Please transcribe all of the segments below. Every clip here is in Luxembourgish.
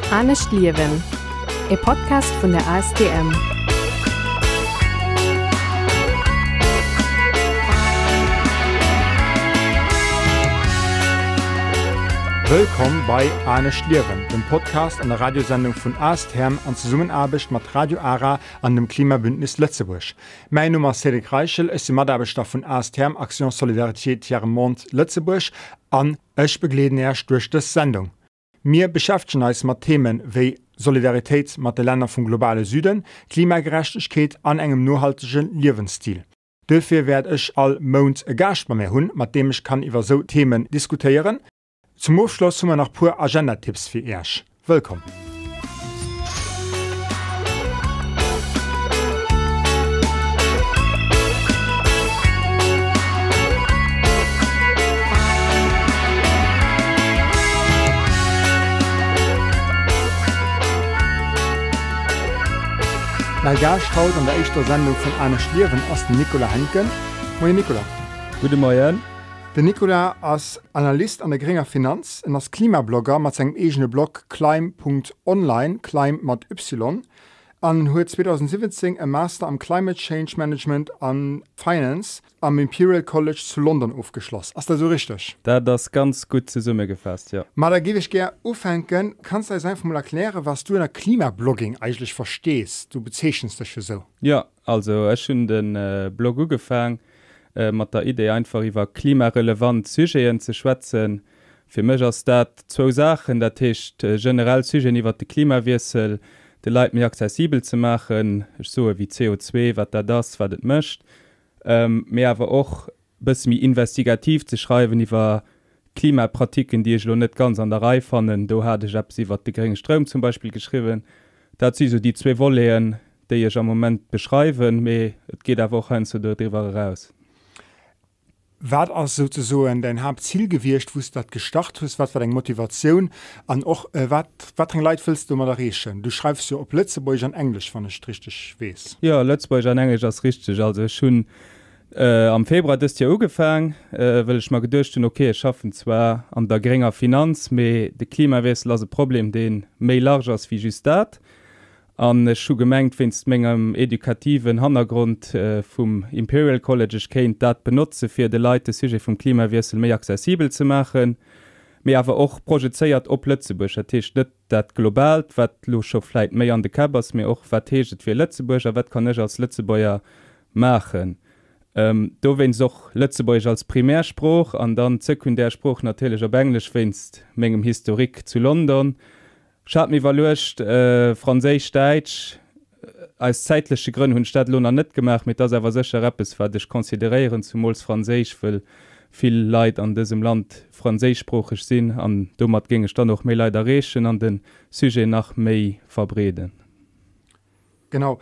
Anescht liewen, e Podcast vun der ASTM. Wëllkomm bei Anescht liewen, dem Podcast an der Radiosendung vun ASTM an Zesummenaarbecht mat Radio Ara an dem Klimabündnis Lëtzebuerg. Mäin Numm ass Cédric Reichel, ech si Mataarbechter vun ASTM, Action Solidarité Tiers Monde Lëtzebuerg, an ech begleeden Äerch duerch dës Sendung. Mir beschäftegen eis mat Themen wéi Solidaritéit mat de Länner vum globale Süden, Klimagerechtegkeet an engem nohaltege Liewensstil. Duerfir wäert ech all Mount e Gaascht bei mär hunn, mat deem ech kann iwwer sou Themen diskutéieren. Zum Ofschloss hu mer nach puer Agendatipps fir Iech. Wëllkomm! Mäi Gaascht haut an der éischter Sendung vun Anescht Liewen ass den Nicolas Hencken. Moien Nicolas. Gudde Moien. Den Nicolas ass Analyst an der grénger Finanz. En ass Klimablogger mat sengem eegene Blog climb.online, climb mat y, an en huet 2017 e Master am Climate Change Management an Finance am Imperial College zu London ofgeschloss. Ass dat esou richteg? Dat ass ganz gutt zesummegefaasst, jo. Ma da géif ech gär ufänken. Kanns de eis einfach mol erklären, wat s du ënner Klimablogging eigentlech verstees? Du bezeechens dech jo esou. Jo, also ech hunn de Blog ugefaang mat der Idee einfach iwwer klimarelevant Sujeten ze schwätzen. Fir mech ass dat zwou Saachen, dat heescht generell Sujeten iwwert de Klimawiessel de Leit méi accessibel ze maachen, ech soe wéi CO2, wat dat ass, wat et mécht, mee awer och bësse méi investigativ ze schreiwen iwwer Klimapratiken, déi ech elo net ganz an der Rei fannen. Do hat ech eppes iwwert de grénge Stroum zum Beispill geschriwwen. Dat si sou déi zwee Voleten, déi ech am Moment beschreiwen, mee et geet awer och heiansdo doriwwer eraus. Wat ass souzesoen däin Haaptzil gewiescht, wou s de dat gestart hues? Wat war deng Motivatioun an och wat wat fir eng Leit wëlls de domat erreechen? Du schreifs jo op Lëtzebuergesch an Englesch, wann ech et richteg weess. Jo, Lëtzebuergesch an Englesch ass richteg. Also ech hunn am Februar dëst Joer ugefaang, well ech mer geduecht hunn, ok, ech schaffen zwar an der grénger Finanz, mee de Klimawiessel ass e Problem, dee méi large ass wéi just dat. An ech hu gemengt, wéinst mengem edukativen Hannergrond vum Imperial College, ech kéint dat benotze fir de Leit de Sujet vum Klimawiessel méi accessibel ze maachen, mee awer och projezéiert op Lëtzebuerg. Dat heescht net dat Globaalt, wat elo scho vläit méi an de Käpp ass, mee och wat heescht et fir Lëtzebuerg a wat kann ech als Lëtzebuerger maachen. Dowéinst och Lëtzebuergesch als Primärsprooch an dann d'sekundär Sprooch natierlech op Englesch wéinst mengem Historique zu London. Ech hat mir iwwerluecht, Franséisch, Däitsch, aus zäitleche Grënn hunn ech dat elo nach net gemaach, mee et ass awer sécher eppes, wat ech consideréieren, zumools Franséisch, wëll vill Leit an dësem Land franséischsproocheg sinn an domat géing ech dann och méi Leit erreechen an de Sujet nach méi verbreeden. Genau.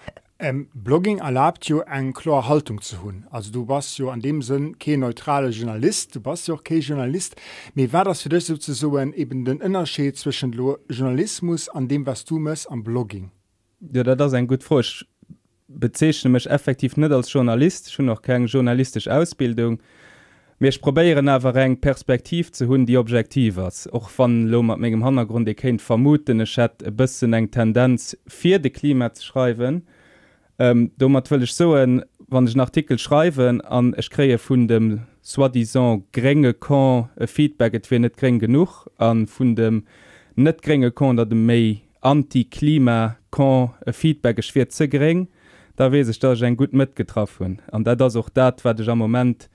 Blogging erlaabt jo eng kloer Haltung ze hunn. Also du bass jo an deem Sënn keen neutrale Journalist, du bass jo och kee Journalist. Mee wat ass fir dech souzesoen eben den Ënnerscheed zwëschent elo Journalismus an deem wat s du mëss am Blogging? Jo, dat ass eng gutt Fro. Ech bezeechne mech effektiv net als Journalist, ech hunn och keng journalistesch Ausbildung. Mee ech probéieren awer eng Perspektiv ze hunn, déi objektiv ass. Och wann elo mat mengem Hannergrond ee kéint vermuten, ech hätt e bëssen eng Tendenz fir de Klima ze schreiwen. Domat wëll ech soen, wann ech en Artikel schreiwen an ech kréie vun dem soi-disant grénge Camp e Feedback, et wier net gréng genuch, a vun dem net grénge Camp oder dem méi anti-Klima Camp e Feedback, ech wier ze gréng, da weess ech, datt ech eng gutt Mëtt getraff hunn. An dat ass och dat, wat ech am Moment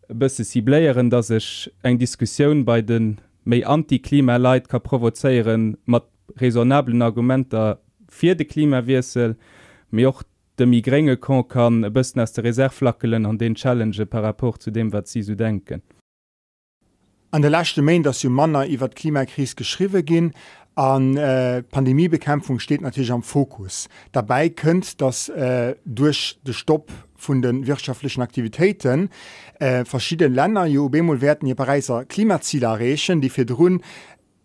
e bësse cibléieren, datt ech eng Diskussioun bei de méi Anti-Klima-Leit ka provozéieren, mat raisonnablen Argumenter fir de Klimawiessel, mee och de méi grénge Camp kann e bëssen aus der Reserv lackelen an deen challenge par rapport zu deem, wat si esou denken. An de leschte Méint ass jo manner iwwert d'Klimakris geschriwwe ginn an d'Pandemiebekämpfung steet natierlech am Fokus. Derbäi kënnt, datt duerch de Stopp vun de wirtschaftlechen Aktivitéite verschidde Länner jo op eemol wäerten hir Paräisser Klimaziler erreechen, déi virdrun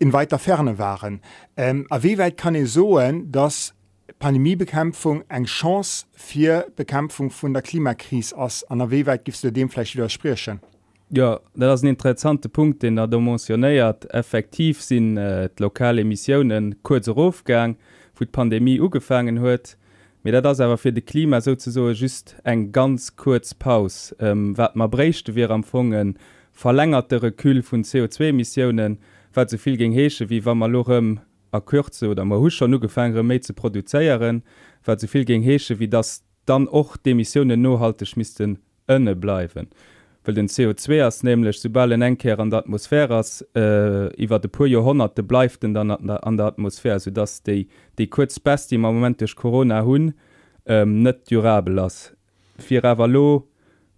in weiter Ferne waren. A wéi wäit kann ee soen, datt d'Pandemiebekämpfung eng Chance fir d'Bekämpfung vun der Klimakris ass an a wéi wäit giffs de deem vläicht widderspriechen? Jo, dat ass en interessante Punkt, deen Der do mentionnéiert. Effektiv sinn d'lokal Emissiounen kuerz erofgaang, wou d'Pandemie ugefaangen huet. Mee dat ass awer fir de Klima souzesoe just eng ganz kuerz Paus. Wat mer bréichte wier am Fong e verlängerte Recul vun CO2-Emissiounen, wat esou vill géing heesche wéi wa mer elo erëm a Kürze, oder mer hu schonn ugefaangen erëm méi ze produzéieren, wat esou vill géing heesche wéi datt dann och d'Emissiounen nohalteg missten ënne bleiwen. Well den CO2 ass nämlech, soubal en eng Kéier an der Atmosphär ass, iwwert e puer Joerhonnerte bleift en dann an der Atmosphär, soudass déi, déi kuerz Baisse, déi mer am Moment duerch Corona hunn, net durabel ass. Fir awer elo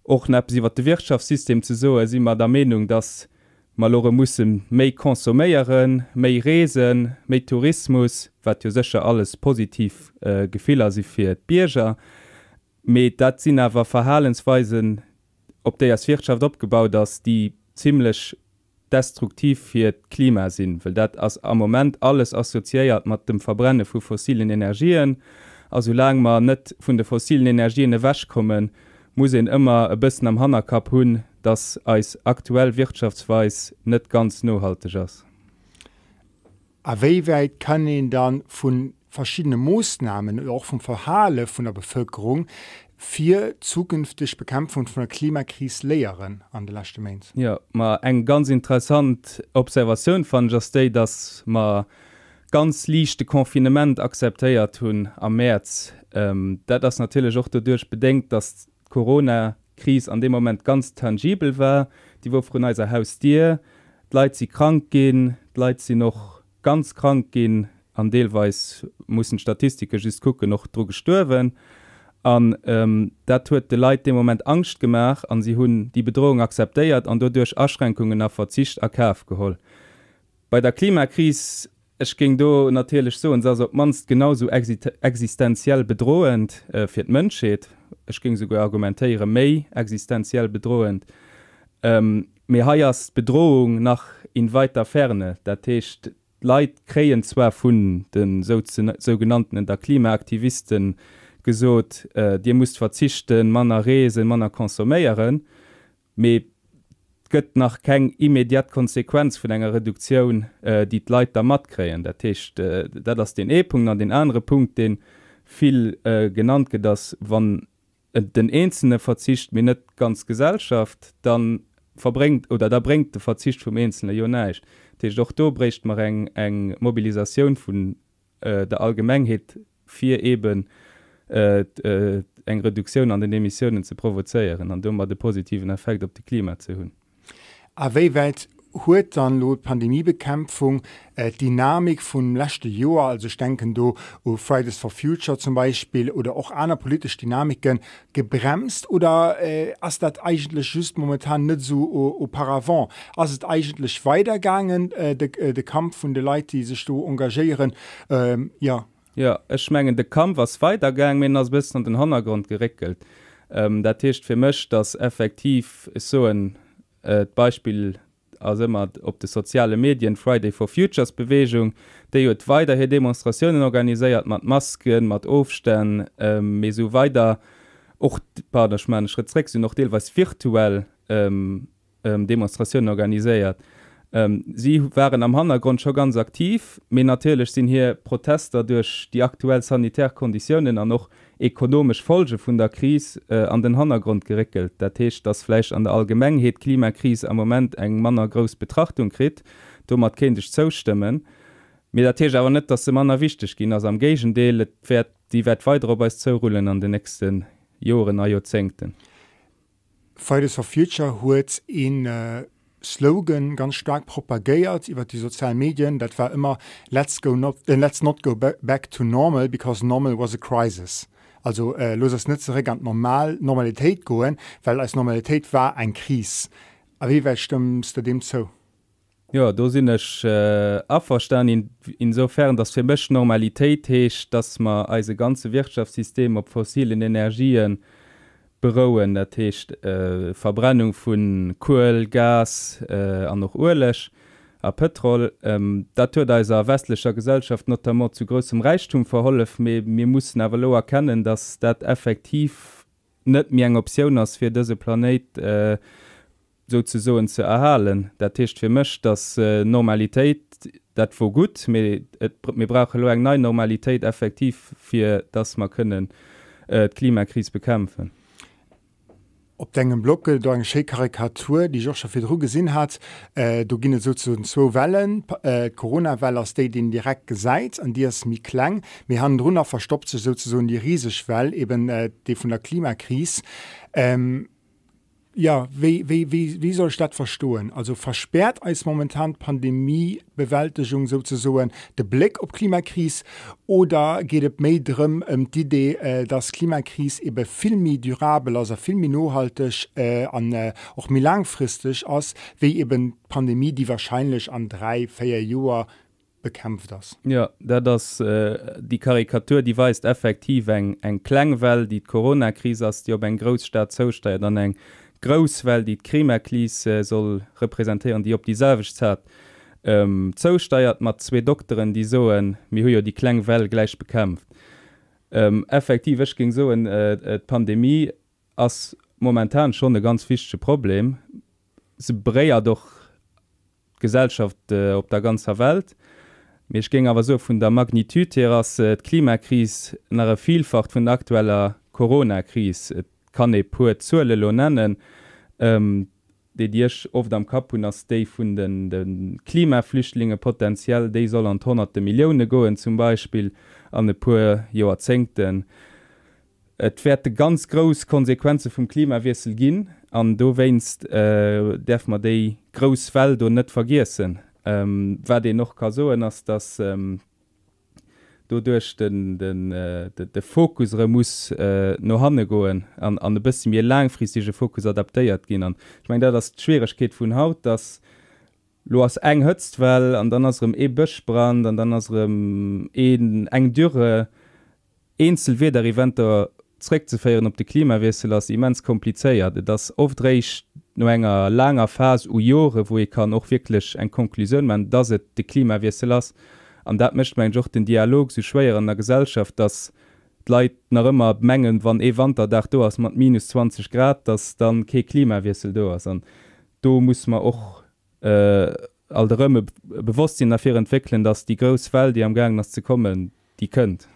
och nach eppes iwwert de Wirtschaftssystem ze soen, si mer der Meenung, dass mer elo erëm musse méi consomméieren, méi reesen, méi Tourismus, wat jo sécher alles positiv Gefiller si fir d'Bierger, Mee dat sinn awer Verhalensweisen, op déi eis Wirtschaft opgebaut ass, déi zimlech destruktiv fir d'Klima sinn, well dat ass am Moment alles assoziéiert mat dem Verbrenne vu fossilen Energien. A soulaang mer net vun de fossilen Energien ewechkommen, muss een ëmmer e bëssen am Hannerkapp hunn, dass eis aktuell Wirtschaftsweis net ganz nohalteg ass. A wéi wäit kann een da vu verschiddene Moossnamen oder och vum Verhale vun der Bevëlkerung fir zukünfteg Bekämpfung vun der Klimakris léieren an de leschte Méint? Jo, ma eng ganz interessant Observatioun fannen ech ass déi, dass mer ganz liicht de Confinement akzeptéiert hunn am Mäerz. Dat ass natierlech och doduerch bedéngt, dass d'Corona-Kris an deem Moment ganz tangibel war. Déi wor vrun eiser Hausdier. D'Leit si krank ginn, d'Leit sinn och ganz krank ginn an deelweis, mussen d'Statistike just kucken, och dru gestuerwen. An dat huet de Leit dee Moment Angscht gemaach a si hunn déi Bedrohung akzeptéiert an doduerch Aschränkungen a Verzicht a Kaf geholl. Bei der Klimakris, ech géing do natierlech soen, se ass op d'mannst genau sou existenziell bedrohend fir d'Mënschheet, ech géing souguer argumentéiere méi existenziell bedrohend, mee hei ass d'Bedrohung nach in weiter Ferne. Dat heescht, d'Leit kréien zwar vun de sougenanntenen der Klimaaktivisten gesot, Dir musst verzichten, manner reesen, manner consomméieren, Mee et gëtt nach keng immediat Konsequenz vun enger Reduktioun, déi d'Leit da matkréien. Dat heescht, dat ass deen ee Punkt. An deen anere Punkt, dee vill genannt gëtt, ass, wann den Eenzelne verzicht, mee net d'ganz Gesellschaft, da verbréngt oder da bréngt de Verzicht vum Eenzelne jo näischt. Dat heescht, och do bréichte mer eng Mobilisatioun vun der Allgemengheet, fir eeben eng Reduktioun an den Emissiounen ze provozéieren an domat e positiven Effekt op de Klima ze hunn. A wéi wäit huet dann elo d'Pandemiebekämpfung d'Dynamik vum leschte Joer, also ech denken do u Fridays for Future zum Beispill oder och aner politesch Dynamiken, gebremst oder ass dat eigentlech just momentan net esou auparavant? Ass et eigentlech weidergaangen, de Kampf vun de Leit, déi sech do engagéieren? Jo. Jo, ech mengen, de Kampf ass weidergaang, mee en ass e bëssen an den Hannergrond geréckelt. Dat heescht fir mech, datt effektiv, ech soen d'Beispill ass ëmmer op de soziale Medien, d'Friday for Futures Beweegung, déi huet weider hir Demonstratiounen organiséiert, mat Masken, mat Ofstänn, mee esou weider och, pardon, ech maachen e Schrëtt zréck, se hunn och deelweis virtuell Demonstratiounen organiséiert. Si waren am Hannergrond scho ganz aktiv, mee natierlech sinn hir Protester duerch déi aktuell sanitär Konditiounen an och ekonomesch Folge vun der Kris an den Hannergrond geréckelt. Dat heescht, datt vläicht an der Allgemengheet d'Klimakris am Moment eng manner grouss Betrachtung kritt. Domat kéint ech zoustëmmen. Mee dat heescht awer net, datt se manner wichteg ginn ass. Am Géigendeel, et wäert, déi wäert weider op eis zourullen an den nächste Joren a Joerzéngten. Fridays for Future huet ee Slogan ganz staark propagéiert iwwer déi sozial Medien, dat war ëmmer Let's go not, let's not go back to normal because normal was a crisis. Also looss eis net zeréck an d'normal Normalitéit goen, well eis Normalitéit war eng Kris. A wéi wäit stëmms de deem zou? Jo, do sinn ech averstan, insofern dass fir mech Normalitéit heescht, dass mer eise ganze Wirtschaftssystem op fossilen Energië berouen, dat heescht Verbrennung vu Kuel, Gas an och Ueleg a Pëtrol. Dat huet eiser westlecher Gesellschaft notamment zu groussem Räichtum verhollef, mee mir mussen awer elo erkennen, dass dat effektiv net méi eng Optioun ass, fir dëse Planéit. Souzesoen ze erhalen. Dat heescht fir mech, datt Normalitéit, dat wor gutt, mee et, mir brauche elo eng nei Normalitéit effektiv, fir datt mer kënnen d'Klimakris bekämpfen. Op dengem Blog gëtt et och eng schéi Karikatur, déi ech och scho virdru gesinn hat. Do ginn et souzesoen zwou Wellen. D'Corona-Well ass déi, déi een direkt gesäit an déi ass méi kleng. Mee hannendrunner verstoppt sech souzesoen déi riseg Well, eben déi vun der Klimakris. Jo, wéi, wéi, wéi, wéi soll ech dat verstoen? Also verspäert eis momentan d'Pandemiebewältegung souzesoen de Bléck op d'Klimakris oder geet et méi drëm, ëm d'Idee, dass d'Klimakris ebe vill méi durabel ass a vill méi nohalteg an och méi laangfristeg ass, wéi eben d'Pandemie, déi wahrscheinlech an 3, 4 Joer bekämpft ass. Jo, dat ass déi Karikatur, déi weist effektiv eng eng kleng Well, déi d'Coronakris ass, déi op eng grouss Stad zousteiert, an eng grouss Well, déi d'Klimaklis soll representéieren, déi op déi selwecht Zat zousteiert, mat zwee Dokteren, déi soen, mir hu jo déi kleng Well gläich bekämpft. Effektiv, ech géing soen, d'Pandemie ass momentan schonn e ganz wichtege Problem. Se beréiert och d'Gesellschaft op der ganzer Welt. Mee ech géing awer soe vun der Magnitude hier ass d'Klimakris nach e Vielfacht vun der aktueller Coronakris. Et kann ee puer Zuele lo nennen. Déi, déi ech oft am Kapp hunn, ass déi vun de Klimaflüchtlinge potenziell. Déi soll an d'Honnerte Millioune goen zum Beispill an e puer Joerzéngten. Et wäerte ganz grouss Konsequenze vum Klimawiessel ginn an dowéinst däerfe mer déi grouss Well do net vergiessen. Wat een och ka soen, ass, datt doduerch de Fokus erëm muss no hanne goen an e bëssi méi e laangfristege Fokus adaptéiert ginn. An ech mengen, dat ass d'Schwieregkeet vun haut, datt elo ass eng Hëtztwell an dann ass erëm ee Bëschbrand an dann ass erëm een eng Dürre. Eenzel Wiedereventer zréckzeféieren op de Klimawiessel ass immens komplizéiert. Et ass oft réischt no enger laanger Phas u Jore wou ee kann och wierklech eng Konklusioun maachen, dass et de Klimawiessel ass. An dat mécht, mengen ech, och den Dialog esou schwéier an der Gesellschaft, dass d'Leit nach ëmmer mengen, wann ee Wanterdag do ass mat minus 20 Grad, dass dann kee Klimawiessel do ass. An do muss mer och alt erëm e Bewosstsinn derfir entwéckelen, dass déi grouss Well, déi amgaangen ass ze kommen, déi kënnt.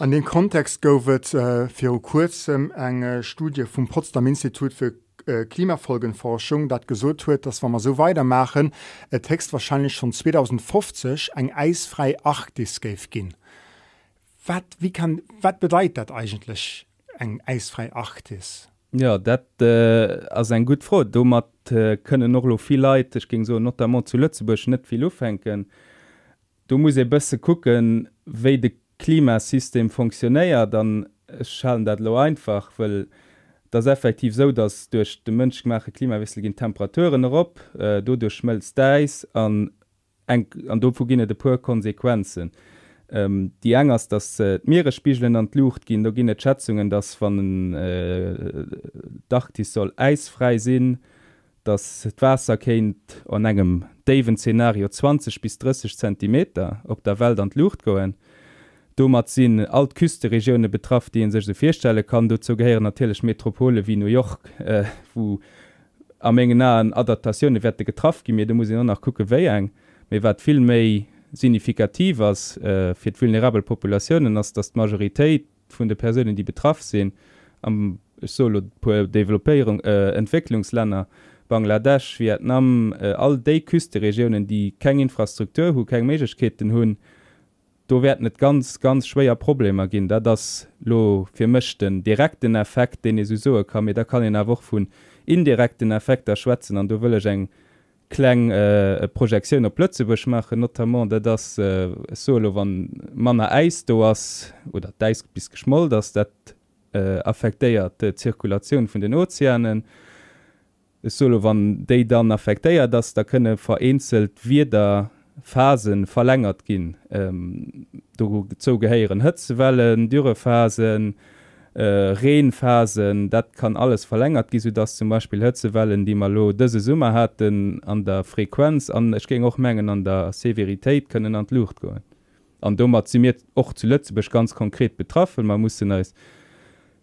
An deem Kontext gouf et viru kuerzem eng Studie vum Potsdam Institut für Klimafolgenforschung, dat gesot huet, dass wa mer esou weidermaachen, et héchstwahrscheinlech schonn 2050 eng äisfräi Arktis géif ginn. Wat, wéi kann, wat bedeit dat eigentlech, eng äisfräi Arktis? Jo, dat ass eng gutt Fro. Domat kënnen och elo vill Leit, ech géing soen notamment zu Lëtzebuerg, net vill ufänken. Do muss ee bësse kucken, wéi de Klimasystem fonctionnéiert. An ech halen dat elo einfach, wëll et ass effektiv esou, datt duerch de mënschgemaache Klimawiessel ginn d'Temperaturen erop, doduerch schmëlzt d'Äis an Eng, an dovu ginn et e puer Konsequenzen. Déi eng ass, datt d'Mieresspigelen an d'Luucht ginn. Do ginn et Schätzungen, datt wann d'Arktis soll äisfräi sinn, datt d'Waasser kéint an engem déiwen Zenario 20 bis 30 Zentimeter op der Welt an d'Luucht goen. Domat sinn all d'Küsteregioune betraff, déi ee sech esou virstelle kann. Dozou gehéieren natierlech Metropole wéi New York, wou a mengen Aen Adaptatioune wäerte getraff ginn, mee do muss een och nach kucke wéi eng. Mee wat vill méi signifikativ ass fir d'vulnerabel Populatiounen, ass, datt d'Majoritéit vun de Persounen, déi betraff sinn, am, ech soe lo e puer Développéierung, Entwécklungslänner, Bangladesch, Vietnam, all déi Küsteregiounen, déi keng Infrastruktur hu, keng Méiglechkeeten hunn, Do wäerten et ganz, ganz schwéier Problemer ginn. Dat ass elo fir mech den direkten Effekt, deen ee sou soe kann. Mee da kann een awer och vun indirekten Effekter schwätzen. An do wëll ech eng kleng Projektioun op Lëtzebuerg maachen, notamment dat ass, ech soe elo, wa manner Äis do ass oder d'Äis bis geschmolt ass, dat affektéiert d'Zirkulatioun vun den Ozeanen. Ech soe lo, wann déi dann affektéiert ass, da kënne vereenzelt Wiederphase verlängert ginn. Dozou gehéieren Hëtzewellen, Dürrephasen, Reenphasen. Dat kann alles verlängert ginn, soudass zum Beispill Hëtzewellen, déi mer elo dëse Summer haten, an der Frequenz an ech géing och mengen an der Severitéit kënnen an d'Luucht goen. An domat si mir och zu Lëtzebuerg ganz konkret betraff, well mer mussen eis.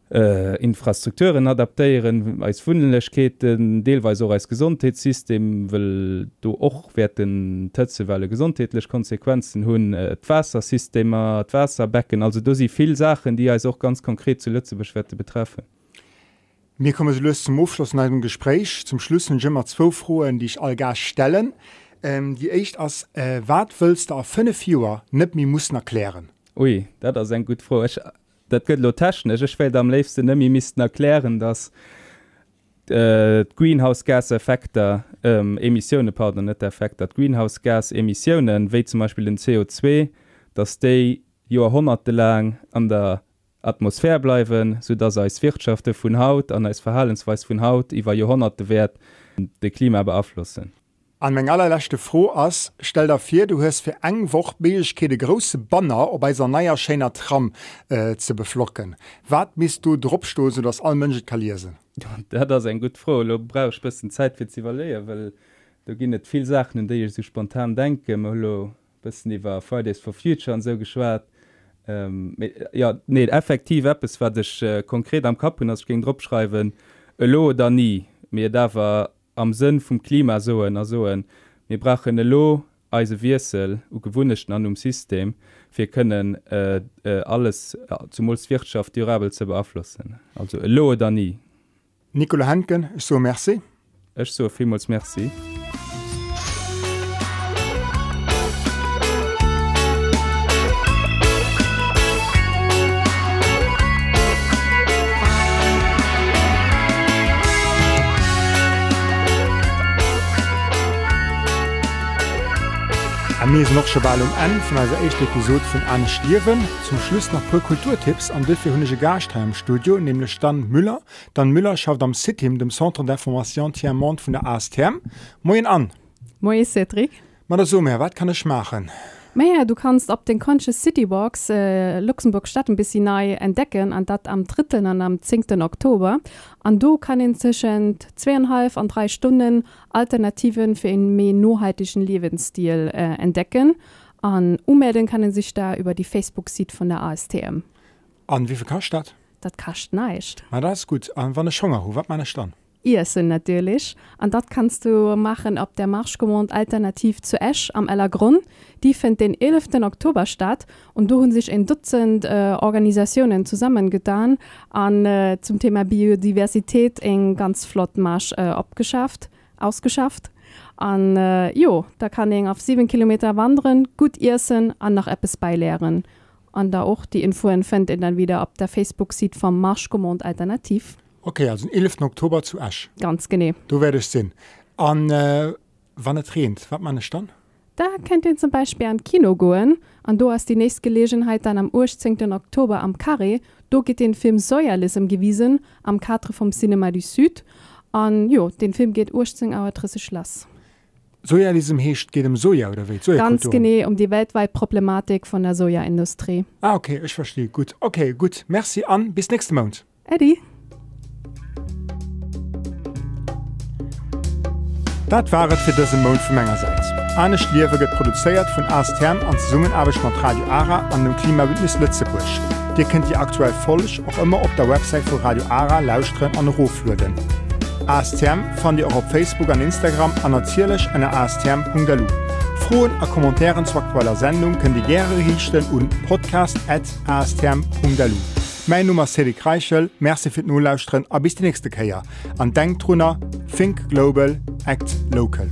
Infrastrukturen adaptéieren, eis Wunnlechkeeten, deelweis och eis Gesondheetssystem, wëll do och wäerten d'Hëtzewelle gesondheetlech Konsequenzen hunn, d'Waassersystemer, d'Waasserbecken. Also do si vill Saachen, déi eis och ganz konkret zu Lëtzebuerg wäerte betreffen. Mir komme sou lues zum Ofschloss vun eisem Gespréich. Zum Schluss hunn ech ëmmer zwou Froen, déi ech all Gaascht stellen. Déi éischt ass, Wat wëlls de a 5 Joer net méi mussen erklären? Ui, dat ass eng gutt Fro. Ech, dat gëtt elo technesch. Ech wéilt am léifsten net méi missten erklären, datt d'Greenhouse-Gas-Effekter, Emissiounen, pardon, net Effekter, d'Greenhouse-Gas-Emissiounen, wéi zum Beispill den CO2, datt déi joerhonnertelaang an der Atmosphär bleiwen, sou dass eis Wirtschafte vun haut an eis Verhalensweis vun haut iwwer Joerhonnerte wäert de Klima beaflossen. An meng allerleschte Fro ass, Stell der vir, du hues fir eng Woch d'Méiglechkeet e grousse Banner op eiser neier schéiner Tram ze beflocken. Wat misst do drop stoen, sou dass all Mënsch et ka liesen? Dat ass eng gutt Fro. Elo brauch ech bëssen Zäit fir ze iwwerleeën, well do ginn et vill Saachen un déi ech esou spontan denken. Mer hu lo Bëssen iwwer Fridays for Future an esou geschwat. Mee jo, nee, effektiv eppes, wat ech konkret am Kapp hunn, ass, ech géing drop schreiwen, elo oder ni, mee et awer am Sënn vum Klima soen a soen, mir brauchen elo eise Wiessel u Gewunnechten an um System, fir kënnen alles, zumools d'Wirtschaft, durabel ze beaflossen. Also elo oder ni. Nicolas Hentgen, ech soe Merci. Ech soe villmools Merci. A mir sinn och scho bal um Enn vun eiser éischter Episod vun Anescht Liewen. Zum Schluss nach puer Kulturtipps an duerfir hunn ech e Gaascht hei am Studio, nämlech d'Anne Müller. D'Anne Müller schafft am CITIM, dem Centre d'information tiers monde vun der ASTM. Moien Anne! Moie Cédric! Ma da so mär, wat kann ech maachen? Maja, du kanns op den Conscious City Walks Luxembourg Stad en bessi nei entdecken an dat am drëtten an am zéngten Oktober. An do kann een tëschent zweeënhalf an dräi Stonnen Alternativen fir een méi nohaltegen Liewensstil entdecken. An umelden kann een sech da iwwer déi Facebook-Site vun der ASTM. An wéivill kascht dat? Dat kascht näischt. Ma dat ass gutt. An wann ech Honger hu, wat man ech dann? Iessen natierlech. An dat kanns du maachen op der Marche-Commande Alternativ zu Esch am Ellergronn. Déi fënnt den eeleften Oktober statt. An do hu sech en Dutzend Organisatiounen zesammengetan an zum Thema Biodiversitéit eng ganz flott Marche opgeschafft, ausgeschafft. An jo, da kann een auf 7 Kilometer wanderen, gutt iessen an nach eppes bäiléieren. An da och déi Infoen fënnt een dann wieder op der Facebook-Site vam Marche Commande Alternative. Ok, also den 11 Oktober zu Esch. Ganz genee. Do wäert ech sinn. An wann et reent, wat man ech dann? Da kennt een zum Beispill an d'Kino goen. An do ass déi nächst Gelegenheit dann am 18 Oktober am Carré. Do gitt den Film Soyalism gewisen am Cadre vum Cinéma du Sud. An jo, den Film geet 18 Auer 30 lass. Sojalism heescht, geet ëm Soja oder wéi? Ganz genee, ëm déi weltwäit Problematik vun der Sojaindustrie. Ah ok, ech versti. Gutt, ok, gutt, Merci an bis nächste Mount. Äddi. Dat war et fir dëse Mount vu menger Säit. Anescht Liewe gëtt produzéiert vun ASTM an Zesummenaarbecht mat Radio Ara an dem Klimabündnis Lëtzebuerg. Dir kënnt déi aktuell Folg och ëmmer op der Websäit vu Radio Ara lauschteren an eroflueden. ASTM fannt Dir och op Facebook an Instagram an natierlech ënner astm.lu. Froen a Commentairen zur aktueller Sendung kënnt Dir gäre riichten un podcast@astm.lu. Mäin Numm ass Cédric Reichel, Merci fir d'Nolauschteren a bis déi nächste Kéier. An denkt drunner, Think global, act local.